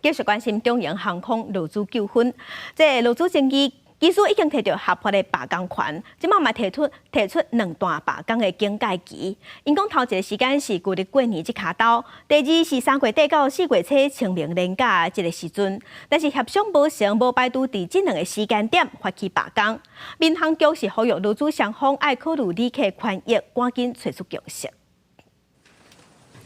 繼續關心長榮航空勞資糾紛，這個勞資爭議，機師已經提著合法的罷工權，這馬嘛提出兩段罷工的警戒期。𪜶講頭一個時間是舊曆過年這跤晝，第二是3月底到4月初清明連假這個時陣，但是協商無成，無排除佇這兩個時間點發起罷工。民航局是呼籲勞資雙方愛考慮旅客權益，趕緊揣出共識。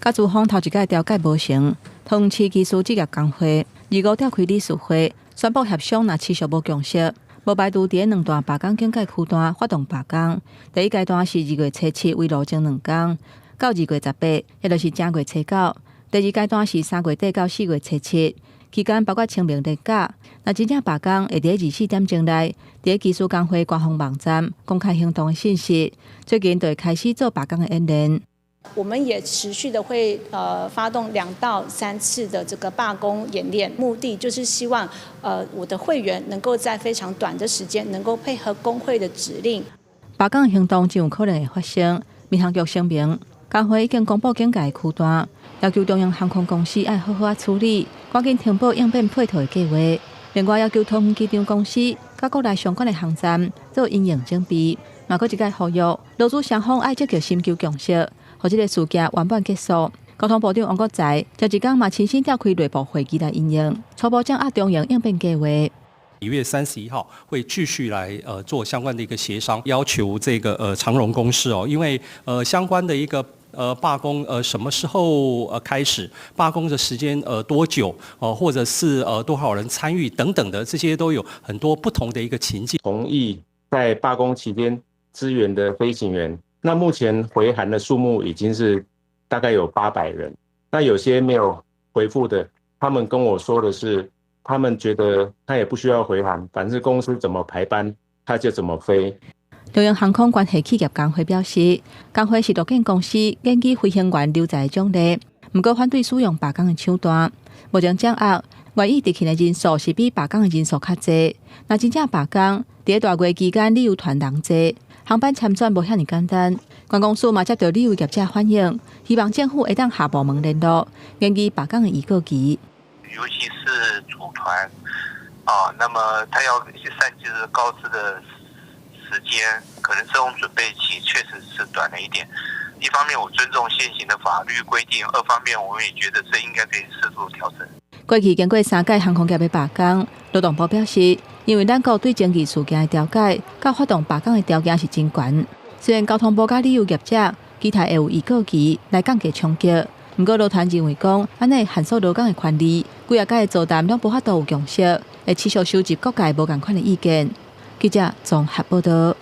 佮資方頭一擺調解無成，桃園市機師職業工會25召開理事會，宣布協商若持續無共識，無排除佇兩段罷工警戒區段發動罷工。第一階段是2月初7為路程2工，到2月18，也就是正月初九。第二階段是3月底到4月初7，期間包括清明連假。若真正罷工，會佇24點鐘內，佇機師工會官方網站公開行動的信息。最近就會開始做罷工的演練。我們也持續的會發動2到3次的這個罷工演練，目的就是希望我的會員能夠在非常短的時間能夠配合工會的指令。罷工行動真有可能會發生。民航局聲明，工會已經公布警戒區段，要求長榮航空公司愛好好仔處理，趕緊停補應變配套的計劃。另外，要求桃園機場公司佮國內相關的航站做因應準備。嘛，閣一擺呼籲勞資雙方愛積極尋求共識，予這個事件圓滿結束。交通部長王國材前一工嘛親身召開內部會議來因應，初步掌握長榮應變計劃。 1月31號會繼續來做相關的一個協商，要求這個長榮公司哦，因為相關的一個罷工什麼時候開始，罷工的時間多久，或者是多少人參與等等的，這些都有很多不同的一個情境。同意在罷工期間支援的飛行員，那目前回函的數目已經是大概有800人，那有些沒有回覆的，他們跟我說的是，他們覺得他也不需要回函，反正公司怎麼排班，他就怎麼飛。長榮航空關係企業工會表示，工會是樂見公司給予飛行員留才的獎勵，毋過反對使用罷工的手段。目前掌握願意執勤的人數是比罷工的人數較濟。若真正罷工，佇大月期間旅遊團人濟，航班簽轉無遐爾簡單。觀光署嘛接著旅遊業者反映，希望政府會當合部門聯絡，研議罷工的預告期。尤其是組團啊，那麼他要善盡告知的時間，可能這種準備期確實是短了一點。一方面我尊重現行的法律規定，二方面我們也覺得這應該可以適度調整。過去經過三屆航空業的罷工，勞動部表示，因為咱國對爭議事件的調解，佮發動罷工的條件是真懸。雖然交通部佮旅遊業者期待會有預告期來降低衝擊，毋過勞團認為講，按呢限縮勞工的權利，幾仔屆的座談攏無法度有共識，會持續收集各界無仝款的意見。記者綜合報導。